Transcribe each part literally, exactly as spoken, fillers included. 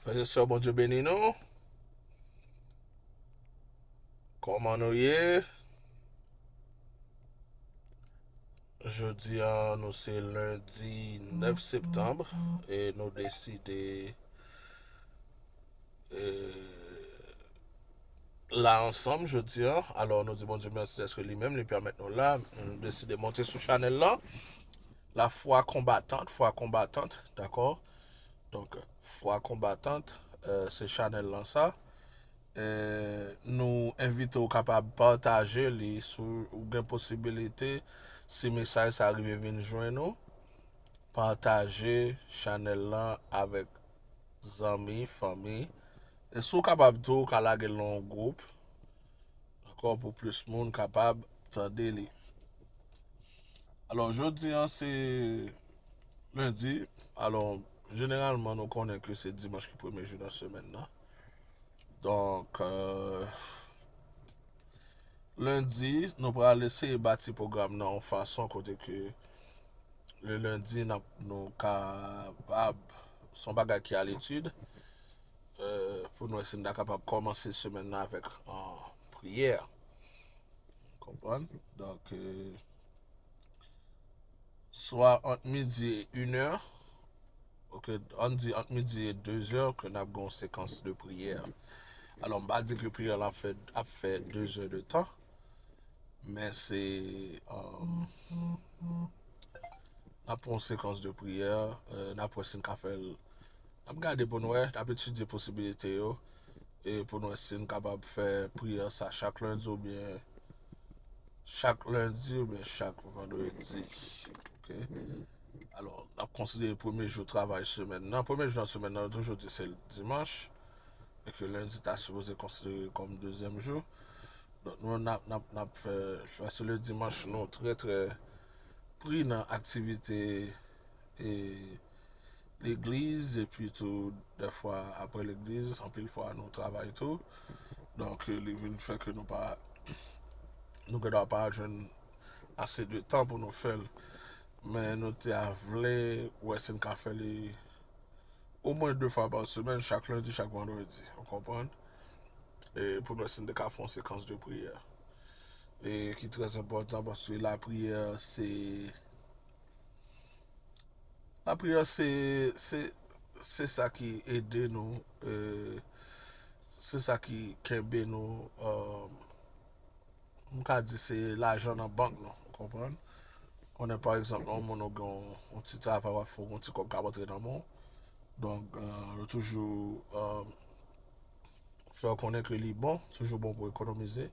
Frè e sè, Bondye beni nou. Kòman nou ye? Jodi a, nou se lendi nèf septanm e nou deside e, la ansanm jodi a. Alò, nou di Bondye mèsi dèske li menm, li pèmèt nou la. Nou deside monte sou chanèl lan. La foi combattante, foi combattante, dakò? Donk, foi combattante, eh, se chanèl lan sa. Eh, nou envite w kapab pataje li si w gen posibilite, si mesaj sa rive vin jwenn ou. Pataje chanèl lan avèk zanmi, fanmi. E si w kapab tou, w ka lage l nan yon gwoup. Dakò, pou plis moun kapab tande li. Alò, jodi a, se lendi. Alò, jeneralman, nou konnen ke se dimanch ki premye jou nan semèn nan. Donk, eh, lendi, nou pral eseye bati pwogram nan yon fason kote ke le lendi, n ap, nou kapab, se yon bagay ki a letid, eh, pou nou wè si n ta kapab kòmanse semèn nan avèk, eh, priyè. Konprann? Donk, eh, swa ant midi e inè, ok, ann di ant midi e dezè ke n ap gen yon sekans de priyè. Alò, m pa di ke priyè la ap fè, ap fè dezè de tan, men se, eh, n ap pran yon sekans de priyè, eh, n ap wè si n ka fè l. N ap gade pou n wè, n ap etidye posibilite yo, e pou n wè si n kapab fè priyè sa chak lendi oubyen chak lendi oubyen chak vandredi. Ok? Alò, n ap konsidere premye jou travay semèn nan. Premye jou nan semèn nan, nou toujou di se dimanch, e ke lendi ta sipoze konsidere kòm dezyèm jou. Donk, nou, n ap, n ap, n ap fè, fè se le dimanch, nou trè, trè pri nan aktivite e legliz, epi tou, dèfwa, apre legliz, anpil fwa, nou travay tou. Donk, li vin fè ke nou pa, nou gen dwa pa jwenn ase de tan pou nou fè l. Men nou te a vle wè si n ka fè li omwen de fwa pa semèn, chak lendi, chak vandredi. Ou konprann? E pou nou wè si n te ka fè yon sekans de priyè. E ki trè enpòtan paske lapriyè, se Lapriyè se, se, se sa ki ede nou, eh, se sa ki kenbe nou, eh, m ka di se lajan nan bank nou, ou konprann? Konnen pa egzanp, yon moun ou gen yon, yon ti travay w ap fè, yon ti kòb k ap antre nan men w. Donk, eh, yo toujou, eh, fè w konnen ke li bon, toujou bon pou ekonomize.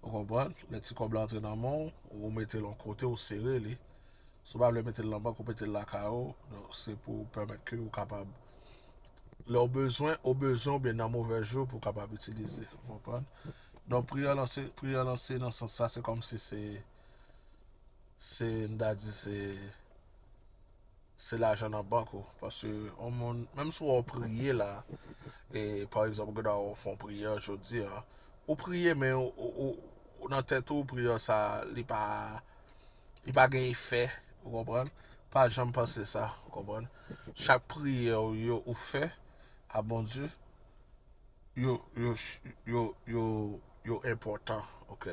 Ou konprann? Lè ti kòb la antre nan men w, ou mete l yon kote, ou sere li. Si w pa vle mete l nan bank, ou mete l lakay ou. Donk, se pou pèmèt ke ou kapab, lè w bezwen, ou bezwen oubyen nan movè jou pou w kapab itilize. Ou konprann? Donk, priyè lan se, priyè lan se nan sans sa, se kòmsi se, se, n ta di se, se lajan nan bank ou. Paske yon moun, menm si w priye la, e, pa egzanp, ou gen dwa w fè yon priyè jodi a, ou priye, men ou, ou, ou, nan tèt ou, priyè sa, li pa, li pa gen efè, ou konprann? Pa janm panse sa, ou konprann? Chak priyè ou yo ou fè a Bondye, yo, yo, yo, yo, yo enpòtan, ok?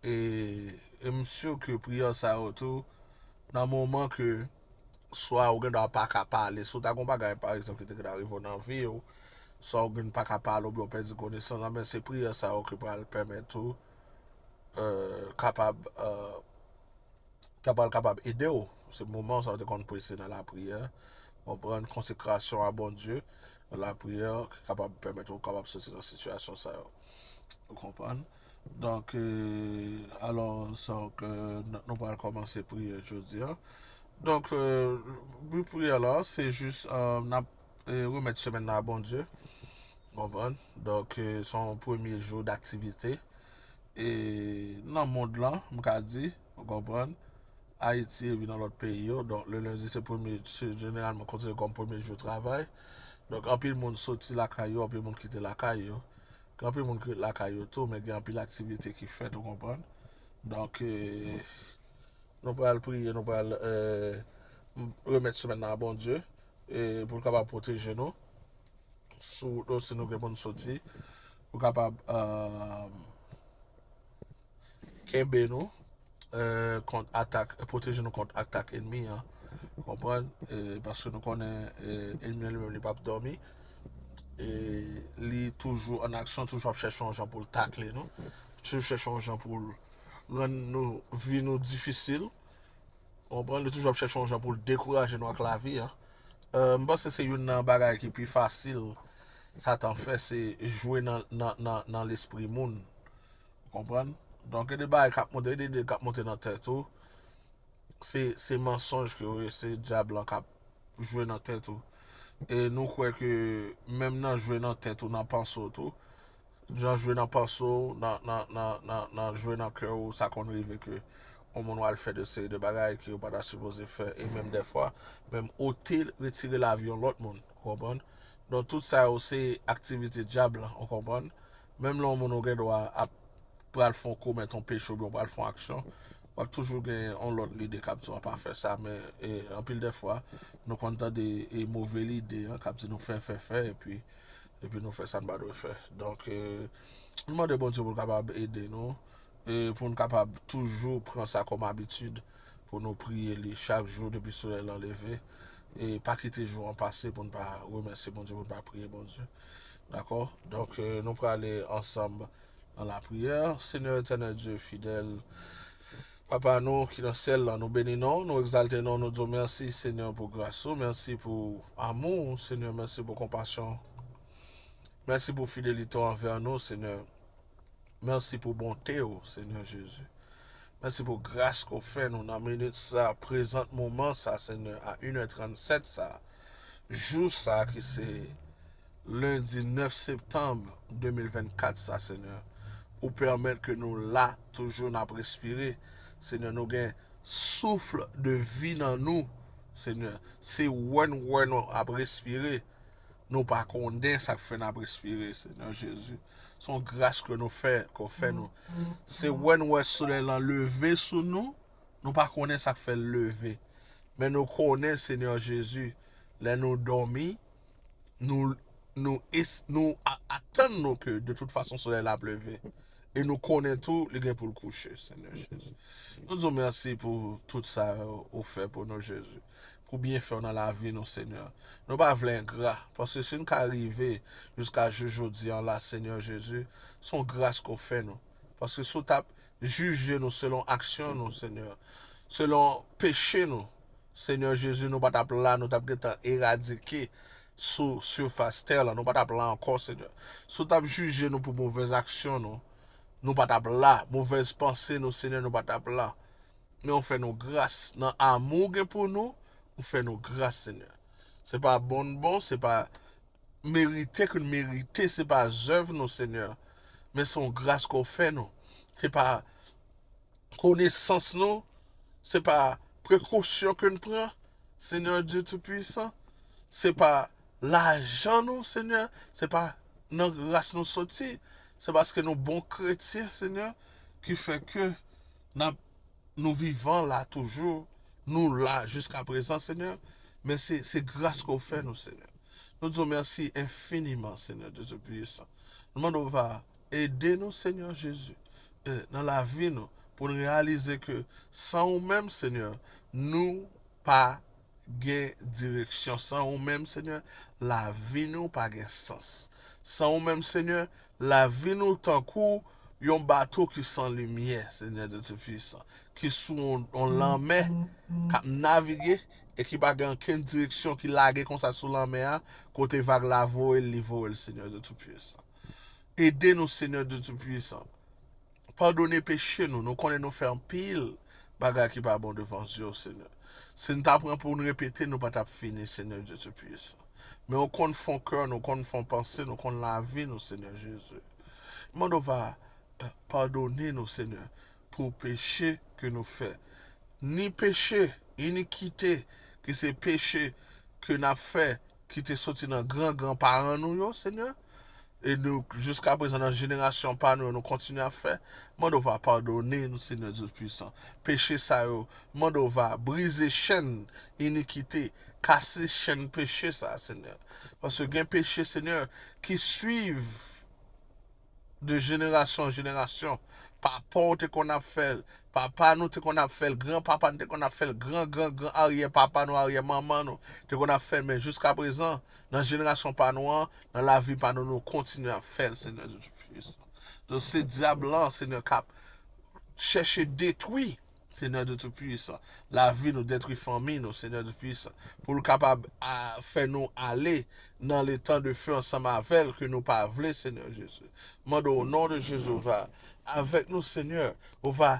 E, e m si ke priyè sa yo tou, nan moman ke swa ou gen dwa pa ka pale, si w ta gen yon bagay, pa egzanp, ki te gen dwa rive w nan vi w, swa ou gen pa ka pale oubyen w pèdi konesans, anben se priyè sa yo ki pral pèmèt ou, eh, kapab, eh, kapab, kapab ede w. Se moman sa w te konn prese nan lapriyè. Konprann konsekrasyon a Bondye, nan lapriyè, ki kapab pèmèt ou kapab soti nan sitiyasyon sa yo. Ou konprann? Donk, eh, alò, donk, eh, n-, nou pral kòmanse priyè jodi a. Donk, eh, bi priyè la, se jis, eh, n ap, eh, remèt semèn nan a Bondye. Konprann? Donk, eh, se yon premye jou daktivite. E nan mond lan, m ka di, ou konprann, Ayiti epi nan lòt peyi yo. Donk, le lendi se premye, se jeneralman konsidere kòm premye jou travay. Donk, anpil moun soti lakay yo, anpil moun kite lakay yo. Gen anpil moun ki ret lakay yo tou, men gen anpil aktivite ki fèt, ou konprann. Donk, eh, nou pral priye, nou pral, eh, remèt semèn nan a Bondye, eh, pou l kapab pwoteje nou. sou wout nou, si nou gen pou n soti, pou kapab, euh, kenbe nou, euh, kont atak, pwoteje nou kont atak enmi an. Ou konprann? E, paske nou konnen, e, enmi an li menm li p ap dòmi. E li toujou an aksyon, toujou ap chèche yon jan pou l takle nou. Toujou chèche yon jan pou l rann nou, vi nou difisil. Ou konprann? Li toujou ap chèche yon jan pou l dekouraje nou ak lavi an. Euh, m panse se youn nan bagay ki pi fasil Satan fè, se jwe nan, nan, nan, nan lespri moun. Ou konprann? Donk, gen de bagay k ap monte, gen de ide k ap monte nan tèt ou. Se, se mansonj ke yo ye, se dyab lan k ap jwe nan tèt ou. E nou kwè ke menm nan jwe nan tèt ou, nan panse w tou, jan jwe nan panse w, nan, nan, nan, nan, nan jwe nan kè w, sa konn rive ke yon moun w al fè de seri de bagay ke w pa ta sipoze fè, e menm dèfwa, menm ote, retire lavi yon lòt moun, ou konprann? Donk, tout sa yo, se aktivite dyab lan, ou konprann? Menm lè yon moun ou gen dwa ap pral fè yon komèt yon peche oubyen w pral fè yon aksyon, w ap toujou gen yon lòt lide k ap di w pa fè sa, men, e, anpil dèfwa, nou konn tande, e, move lide an k ap di nou fè, fè, fè, epi, epi nou fè sa n pa dwe fè. Donk, e, nou mande Bondye pou l kapab ede nou, e, pou n kapab toujou pran sa kòm abitid, pou nou priye li chak jou depi solèy lan leve, e pa kite jou an pase pou n pa remèsye Bondye, pou n pa priye Bondye. Dakò? Donk, e, nou prale ansanm nan lapriyè. Senyè etènèl, Dye fidèl, Papa nou ki nan syèl la, nou beni non, nou egzalte non, nou di w mèsi, Senyè, pou gras ou, mèsi pou amou w, Senyè, mèsi pou konpasyon, mèsi pou fidelite w anvè nou, Senyè. Mèsi pou bonte w, Senyè Jezi. Mèsi pou gras ke w fè nou nan minit sa, prezant moman sa, Senyè, a inè trannsèt sa, jou sa ki se lendi nèf septanm de mil vennkat sa, Senyè. Ou pèmèt ke nou la, toujou n ap respire. Senyè, nou gen souf de vi nan nou, Senyè. Se wè n wè nou ap respire. Nou pa konnen sa k fè n ap respire, Senyè Jezi. Se yon gras ke nou fè, ke w fè nou. Se wè n wè solèy lan leve sou nou, nou pa konnen sa k fè l leve. Men nou konnen, Senyè Jezi, lè nou dòmi, nou, nou, es- nou a- atann nou ke de tout fason solèy la ap leve. E nou konnen tou, li gen pou l kouche, Senyè Jezi. Nou di w mèsi pou tout sa ou fè pou nou, Jezi. Pou byenfè w nan lavi nou, Senyè. Nou pa vle engra, paske si n ka rive jiska jou jodi an la, Senyè Jezi, se yon gras ke w fè nou. Paske si w t ap jije nou selon aksyon nou, Senyè, selon peche nou, Senyè Jezi, nou pa t ap la, nou t ap gentan eradike sou sifas tè lan, nou pa t ap la ankò, Senyè. Si w t ap jije nou pou movèz aksyon nou, nou pa t ap la. Movèz panse nou, Senyè, nou pa t ap la. Men w fè nou gras nan amou w gen pou nou, ou fè nou gras, Senyè. Se pa bon n bon, se pa merite ke n merite, se pa zèv nou, Senyè. Men se yon gras ke w fè nou. Se pa konesans nou, se pa prekosyon ke n pran, Senyè Dye Toupisan, se pa lajan nou, Senyè, se pa nan ras nou soti, se paske nou bon kretyen, Senyè, ki fè ke n ap, nou vivan la toujou, nou la jiska prezan, Senyè, men se, se gras ke w fè nou, Senyè. Nou di w mèsi enfiniman, Senyè Dye Toupisan. Nou mande w va ede nou, Senyè Jezi, e, nan lavi nou, pou n reyalize ke san ou menm, Senyè, nou pa gen direksyon. San ou menm, Senyè, lavi nou pa gen sans. San ou menm, Senyè, lavi nou tankou yon bato ki san limyè, Senyè Dye Toupisan, ki sou yon, yon lanmè, k ap navige e ki pa gen okenn direksyon, ki lage konsa sou lanmè a, kote vag la voye l, li voye l, Senyè Dye Toupisan. Ede nou, Senyè Dye Toupisan. Padone peche nou. Nou konnen nou fè anpil bagay ki pa bon devan zye w, Senyè. Si n ta pran pou n repete, nou pa t ap fini, Senyè Dye Toupisan. Men w konn fon kè nou, w konn fon panse nou, w konn lavi nou, Senyè Jezi. Mande w va, eh, padone nou, Senyè, pou peche ke nou fè. Ni peche, inikite, ki se peche ke n ap fè, ki te soti nan gran gran paran nou yo, Senyè. E nou, jiska prezan, nan jenerasyon pa nou yo, nou kontinye ap fè. Mande w va padone nou, Senyè Dye Toupisan. Peche sa yo, mande w va brize chèn inikite, kase chèn peche sa, Senyè. Paske gen peche, Senyè, ki swiv de jenerasyon an jenerasyon. Papa w te konn ap fè l, papa nou te konn ap fè l, granpapa nou te konn ap fè l, gran, gran, gran aryè papa nou, aryè manman nou te konn ap fè l, men jiska prezan, nan jenerasyon pa nou an, nan lavi pa nou, nou kontinye ap fè l, Senyè Dye Toupisan. Donk, se dyab lan, Senyè, k ap chèche detwi, Senyè Dye Toupisan, lavi nou, detwi fanmi nou, Senyè Dye Toupisan, pou l kapab a, fè nou ale nan letan de fe ansanm avè l ke nou pa vle, Senyè Jezi. Mande w, o non de Jezi, ou va avèk nou, Senyè, ou va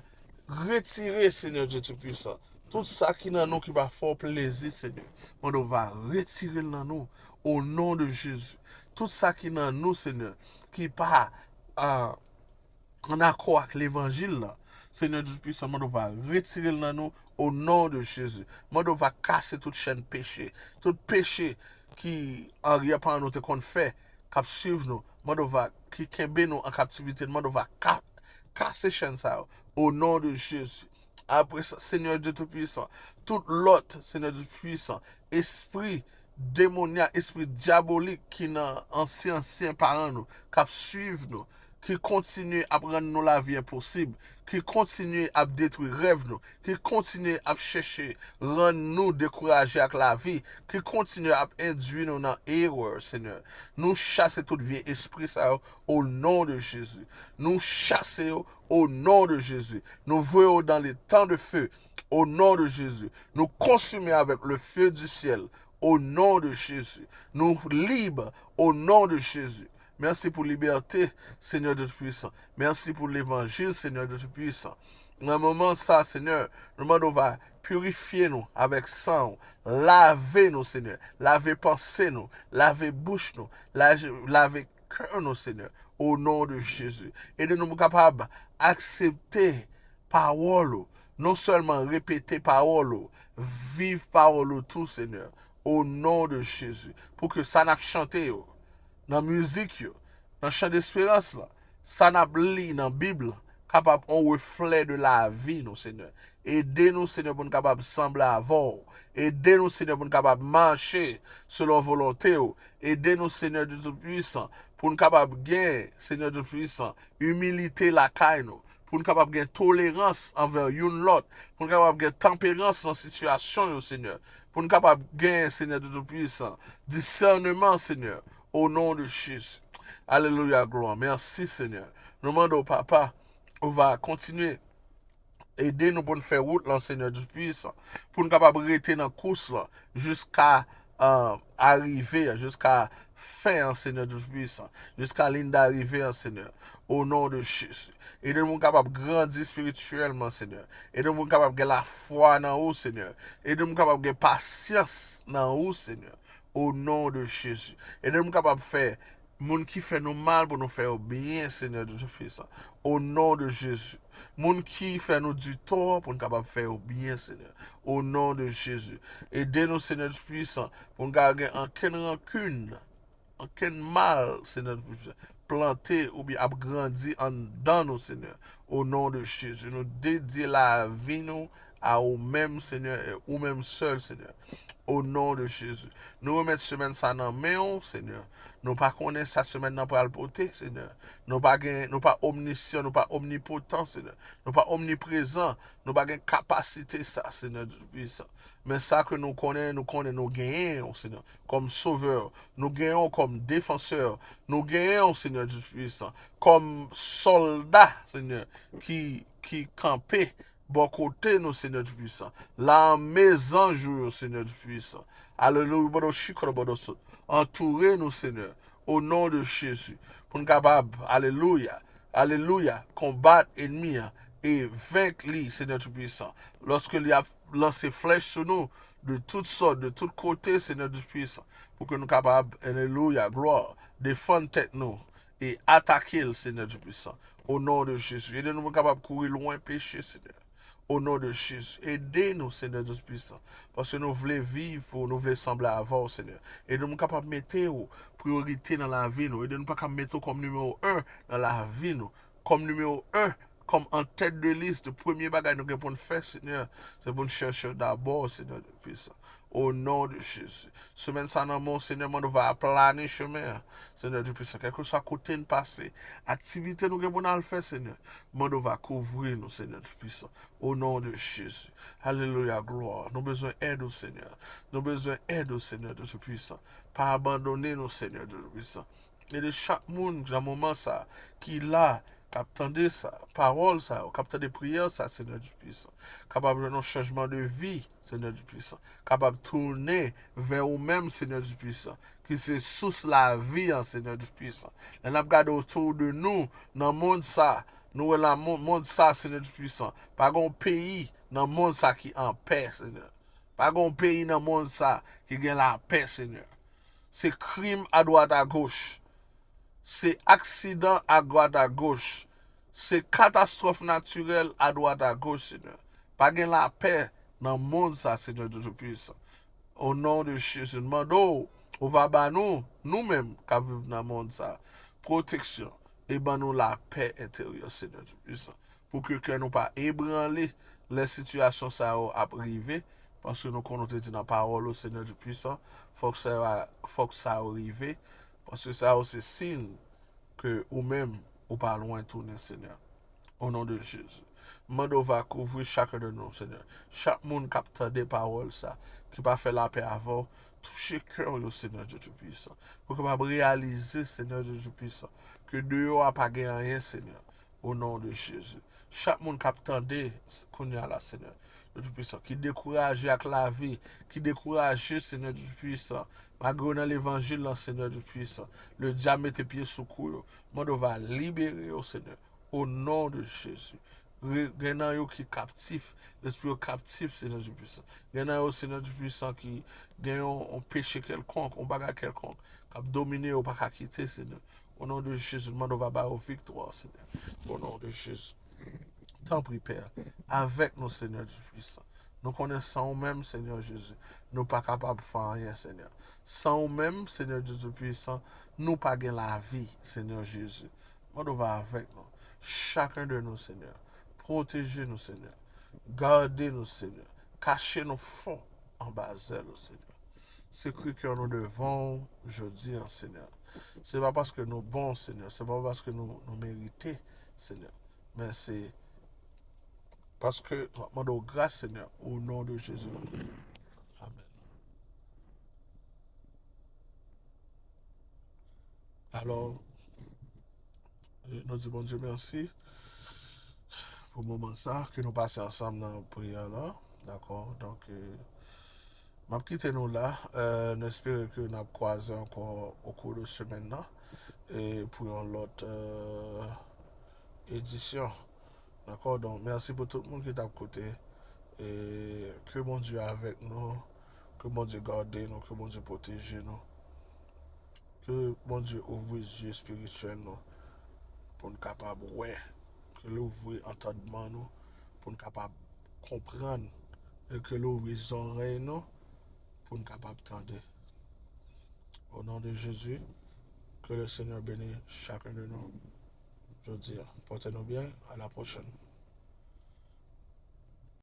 retire, Senyè Dye Toupisan, tout sa ki nan nou ki pa fè w plezi, Senyè. Mande w va retire l nan nou, o non de Jezi. Tout sa ki nan nou, Senyè, ki pa, ah, an akò ak levanjil la, Senyè Dye Toupisan, mande w va retire l nan nou, o non de Jezi. Mande w va kase tout chèn peche, tout peche ki aryè paran nou te konn fè, k ap swiv nou, mande w va, ki kenbe nou an kaptivite, mande w va ka, kase chèn sa yo, o non de Jezi. Apre sa, Senyè Dye Toupisan, tout lòt, Senyè Dye Toupisan, espri demonyak, espri dyabolik ki nan ansyen, ansyen paran nou, k ap swiv nou, ki kontinye ap rann nou lavi enposib, ki kontinye ap detwi rèv nou, ki kontinye ap chèche rann nou dekouraje ak lavi, ki kontinye ap endwi nou nan erè, Senyè. Nou chase tout vye espri sa yo, o non de Jezi. Nou chase yo, o non de Jezi. Nou voye yo dans le temps de feu, o non de Jezi. Nou konsime avèk le feu du ciel, o non de Jezi. Nou lib, o non de Jezi. Mèsi pou libète, Senyè Dye Toupisan. Mèsi pou levanjil, Senyè Dye Toupisan. Nan moman sa, Senyè, nou mande w va pirifye nou avèk san w. Lave nou, Senyè. Lave panse nou. Lave bouch nou. Lave, lave kè nou, Senyè. O non de Jezi. Ede nou pou kapab aksepte pawòl ou. Non sèlman repete pawòl ou, viv pawòl ou tou, Senyè. O non de Jezi. Pou ke sa n ap chante yo, nan mizik yo, nan chan desperans lan, sa n ap li nan Bib la, kapab yon reflè de lavi nou, Senyè. Ede nou, Senyè, pou n kapab sanble avè w. Ede nou, Senyè, pou n kapab mache selon volonte w. Ede nou, Senyè Dye Toupisan, pou n kapab gen, Senyè Dye Toupisan, imilite lakay nou, pou n kapab gen tolerans anvè youn lòt, pou n kapab gen tanperans nan sitiyasyon yo, Senyè, pou n kapab gen, Senyè Dye Toupisan, disèneman, Senyè, o non de Jezi. Alelouya, glwa. Mèsi, Senyè. Nou mande w, Papa, ou va kontinye ede nou pou n fè wout lan, Senyè Dye Toupisan, pou n kapab rete nan kous lan jiska, ah, arive a, jiska fen an, Senyè Dye Toupisan, jiska liy darive an, Senyè, o non de Jezi. Ede nou kapab grandi espirityèlman, Senyè. Ede nou kapab gen lafwa nan ou, Senyè. Ede nou kapab gen pasyans nan ou, Senyè, o non de Jezi. Ede nou kapab fè moun ki fè nou mal pou nou fè yo byen, Senyè Dye Toupisan, o non de Jezi. Moun ki fè nou di tò pou nou kapab fè yo byen, Senyè, o non de Jezi. Ede nou, Senyè Dye Toupisan, pou nou kapab gen ankenn rankin, ankenn mal, Senyè Dye Toupisan, plante oubyen ap grandi anndan nou, Senyè, o non de Jezi. Nou dedye lavi nou a ou menm, Senyè, e ou menm sèl, Senyè. O non de Jezi. Nou remèt semèn sa nan men w, Senyè. Nou pa konnen sa semèn nan pral pote, Senyè. Nou pa gen, nou pa omnisyan, nou pa omnipotan, Senyè. Nou pa omniprezan, nou pa gen kapasite sa, Senyè Dye Toupisan. Men sa ke nou konnen, nou konnen nou genyen w, Senyè, kòm sovè. Nou genyen w kòm defansè. Nou genyen w, Senyè Dye Toupisan, kòm sòlda, Senyè, ki, ki kanpe bò kote nou, Senyè Dye Toupisan. Lame zanj ou yo, Senyè Dye Toupisan. Alelouya, bòdò chikòdò, bòdò sot. Antoure nou, Senyè, o non de Jezi. Pou n kapab, alelouya, alelouya, konbat ènmi an e venk li, Senyè Toupisan. Lòske li ap lanse flèch sou nou, de tout sòt, de tout kote, Senyè Dye Toupisan. Pou ke nou kapab, alelouya, glwa, defann tèt nou e atake l, Senyè Dye Toupisan. O non de Jezi. Ede nou pou n kapab kouri lwen peche, Senyè. O non de Jezi. Ede nou, Senyè Dye Toupisan. Paske nou vle viv pou ou, nou vle sanble avè w, Senyè. Ede nou kapab mete w priyorite nan lavi nou. Ede nou pa kapab mete w kòm nimewo en nan lavi nou. Kòm nimewo en kòm an tèt de lis de premye bagay nou gen pou n fè, Senyè, se pou n chèche w dabò, Senyè Dye Pwisan. O non de Jezi. Semèn sa nan men w, Senyè, mande w va aplani chemen an. Senyè Dye Pwisan, kèlkeswa kote n pase, aktivite nou gen pou n al fè, Senyè, mande w va kouvri nou, Senyè Dye Pwisan. O non de Jezi. Alelouya, glwa. Nou bezwen èd ou, Senyè. Nou bezwen èd ou, Senyè Dye Pwisan. Pa abandone nou, Senyè Dye Pwisan. Ede chak moun nan moman sa ki la, k ap tande sa, pawòl sa yo, k ap tande priyè sa, Senyè Dye Pwisan, kapab jwenn yon chanjman de vi, Senyè Dye Pwisan, kapab tounen vè ou menm, Senyè Dye Pwisan, ki se sous lavi an, Senyè Dye Pwisan. Lè n ap gade otou de nou, nan mond sa, nou wè la mon- mond sa, Senyè Dye Pwisan, pa gen yon peyi nan mond sa ki an pè, Senyè. Pa gen yon peyi nan mond sa ki gen lapè, Senyè. Se krim adwat agoch. Se aksidan adwat agoch. Se katastwòf natirèl adwat agoch, Senyè. Pa gen lapè nan mond sa, Senyè Dye Toupisan. O non de Jezi, n mande w, ou va ba nou, nou menm k ap viv nan mond sa, pwoteksyon e ban nou lapè enteryè, Senyè Toupisan. Pou ke kè nou pa ebranle lè sitiyasyon sa yo ap rive, paske nou konnen ou te di nan pawòl ou, Senyè Toupisan, fòk sa yo, fòk sa yo rive, paske sa yo se siy ke ou menm, ou pa lwen tounen, Senyè. O non de Jezi. M mande w va kouvri chak de nou, Senyè. Chak moun k ap tande pawòl sa, ki pa fè lapè avè w, touche kè yo, Senyè Dye Toupisan. Pou kapab reyalize, Senyè Dye Toupisan, ke deyò a pa gen anyen, Senyè. O non de Jezi. Chak moun k ap tande kounye a la, Senyè Dye Toupisan, ki dekouraje ak lavi, ki dekouraje, Senyè Dye Toupisan, malgre yo nan levanjil lan, Senyè Dye Toupisan, ledyab mete pye sou kou yo. Mande w va libere yo, Senyè. O non de Jezi. Re- Gen nan yo ki kaptif, lespri yo kaptif, Senyè Dye Toupisan. Gen nan yo, Senyè Dye Toupisan, ki gen yon, yon peche kèlkonk, yon bagay kèlkonk, k ap domine yo, pa ka kite, Senyè. O non de Jezi, nou mande w va ba yo viktwa, Senyè. O non de Jezi. Tanpri, Pè, avèk nou, Senyè Dye Toupisan. Nou konnen san ou menm, Senyè Jezi, nou pa kapab fè anyen, Senyè. San ou menm, Senyè Dye Toupisan, nou pa gen lavi, Senyè Jezi. Mande w va avèk nou. Chakun de nou, Senyè. Pwoteje nou, Senyè. Gade nou, Senyè. Kache nou fon anba zèl ou, Senyè. Se kri kè nou devan w jodi an, Senyè. Se pa paske nou bon, Senyè. Se pa paske nou, nou merite, Senyè. Men se paske nou ap mande w gras, Senyè. O non de Jezi, nou priye. Amèn. Alò, e, nou di Bondye mèsi pou moman sa ke nou pase ansanm nan priyè la. Dakò? Donk, e, m ap kite nou la. E, n espere ke n ap kwaze ankò o kou de semèn nan, e, pou yon lòt, e, edisyon. Dakò? Donk, mèsi pou tout moun ki t ap koute. E ke Bondye avèk nou, ke Bondye gade nou, ke Bondye pwoteje nou. Ke Bondye ouvri zye espirityèl nou pou n kapab wè, ke l ouvri antandman nou pou n kapab konprann, e ke l ouvri zòrèy nou pou n kapab tande. O non de Jezi, ke le Senyè beni chakun de nou jodi a. Pòte nou byen, a la pwochèn.